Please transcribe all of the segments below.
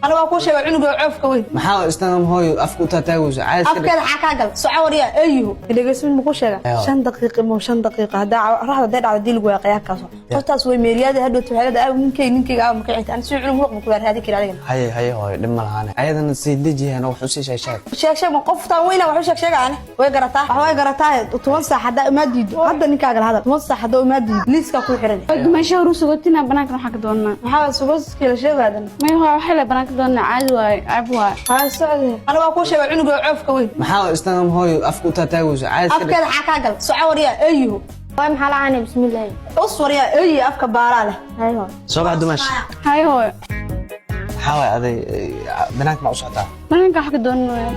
Aniga waa kuu sheegay cunuga coofka weyn. Maxaa istaan hooyo afka u taataagayso? Caadi iska dhig. Afkeeda xaa kaa gal? Soco waryaa, eeyuhu. Dhegeyso, mid ma kuu sheega? Ayo. 5 daqiiqo mo, 5 daqiiqo haddaa raxda hadday dhacdo diil waa qiyaarkaas hortaas way meeriyaada. Hadhow waxay leedahay, aaw ninkeyga, ninkeyga aaw, maka xigta ani si cunug muruq ma ku raadi kari adigana. Haye, haye hooyo, dhib ma lahaane. Ayadana sii dejiyana, wax usii sheeg sheeg. Sheeg sheeg ma qoftaan weyna wax u sheeg sheega? Ani way garataa, wax way garataa. 10 saac haddaa imaa diido, hadda ninkaaga la hadal. 10 saac haddaa imaa diido, liiskaa kuu xiran. Dumasho horu sugotina, banaankan waxaa ka doonaa. Maxaa sugoskii la sheegaadan? May hooyo, waxay le banaanka doonaa, caadi waaye, ceeb waaye. Waa socde. Aniga waa kuu sheegay cunuga coofka weyn. Maxaa istaan hooyo afka u taataagayso? Caadi iska dhig. Afkeeda xaa kaa gal? Soco waryaa, eeyuhu. Hooyo, maxaa la-aanay? Bismillaahi. Us waryaa, eeyi, afka baaraa leh. Haye hooyo. Soo bax, dumaash. Haye hooyo. Maxaa waay aday, banaanka ma u socotaa? Banaanka wax ka doonaya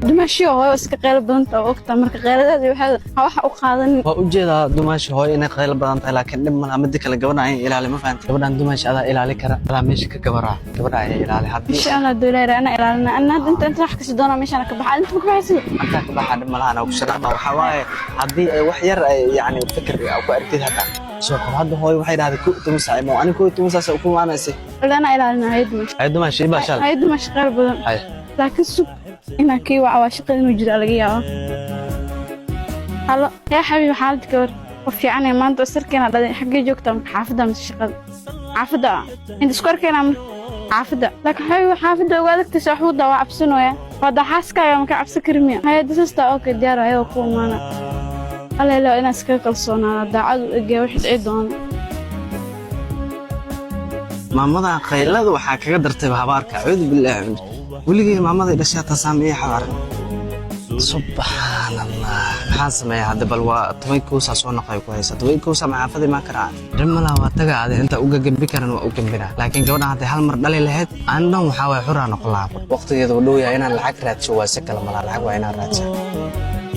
dumashiyo hooyo iska qeylo badanta oo ogtaa, marka qeyladaada waxaad ha waxa u qaadanin. Waa ujeedaa dumaashi hooyo inay qaylo badan tahay, laakiin dhib malaha. Mida kale, gabadha ayan ilaali, ma fahanti? Gabadhan dumaashi adaa ilaali kara, adaa meesha ka gabaraa. Gabadha ayaa ilaali haddii. Insha Allah dowlaha ana ilaalina. Ana hadda inta wax kasi doona, meeshaan ka baxa, inta ma ka baxaysid? Intaa ka baxa, dhib malaha, ku salaama. Waxaa waaye haddii ay wax yar ay yacni fikir ku aragtid hataa soo qor. Hadda hooyo waxay dhahday 11 saac imo, ani 11 saac ku imaanaysay. Wala ana ilaalina. Haye dumashi. Haye dumaashi, ibaa shal. Haye dumashi, qeylo badan. Haye. Laakiin sug inaan kii waca, waa shaqada inuu jira laga yaabo. Halo yaa xabiib, xaalad gabar oo fiican ee maanta sarkeena dhalay. Xaggee joogtaa marka? Xaafadda mise shaqada? Xaafadda inta isku arkaynaa marka xaafadda. Laakiin xabiib, xaafadda uga adagtaysa wax wadaa, waa cabsanooya, waa daxaaskaaga, maka cabsi kari miya? Haye disasta, okay, diyaar, ayagoo ku imaana. Alla inaan iskaga kalsoonaada, daacadu egee wixii dhici doono. Maamadan qaylada waxaa kaga dartay habaarka. Acuudu billaahi, weligay maamaday dhashay hataa saamiye xabaarin. Subxaan Allah, maxaan sameeyaa hadda? Bal waa 11 saa soo noqay ku haysa, 11 saa maxaafadii maan karaa? Dhib malaha, waa taga ade. Inta uga gembi karan waa u gembinaa, laakiin gabadhan hadday hal mar dhali lahayd, aan dhan waxaa waay xuraa noqon lahaa. Waqtigeeda uu dhow yahay inaan lacag raadsho, waa si kale malaa. Lacag waa inaan raadsa.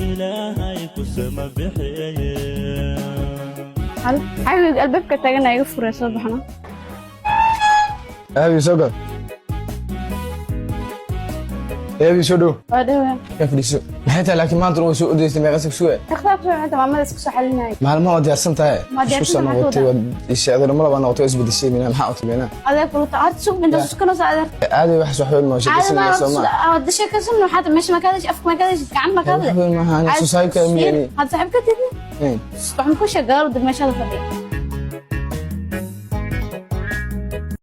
Ilaahay kusama bixiye. Halo xabiib, albaabka taagana iga furay, soo baxno. Aabi, soo gal. Aabi, soo dhow. Waa dhawaa. Ka fadhiiso. Maxay tahay laakiin maanta way soo ordaysay? Meeqa sug suga? Takhtaab soo cunta, maamada isku soo xalinaya. Maalmaha waa diyaarsan tahay. Ma isku soo diyaarsan tahay, noqotay, waad isheegday, ma laba noqotay, waa isbedeshay mina. Maxaa u timina? Adeeg kuluta horta, sug inta sukano soo adeer. Aabi, wax wax weyn ma caadi sheekaysanaya, soo ma? Ma sheekaysan, waxaad meesha ma ka hadashay, afka ma ka hadashay, gacan ma ka Wax hadlay. weyn maaha, ani soo saaxiibka miyani? Had saaxiibka tidni. Waxaan ku sheegaa dib meeshaada fadhiya.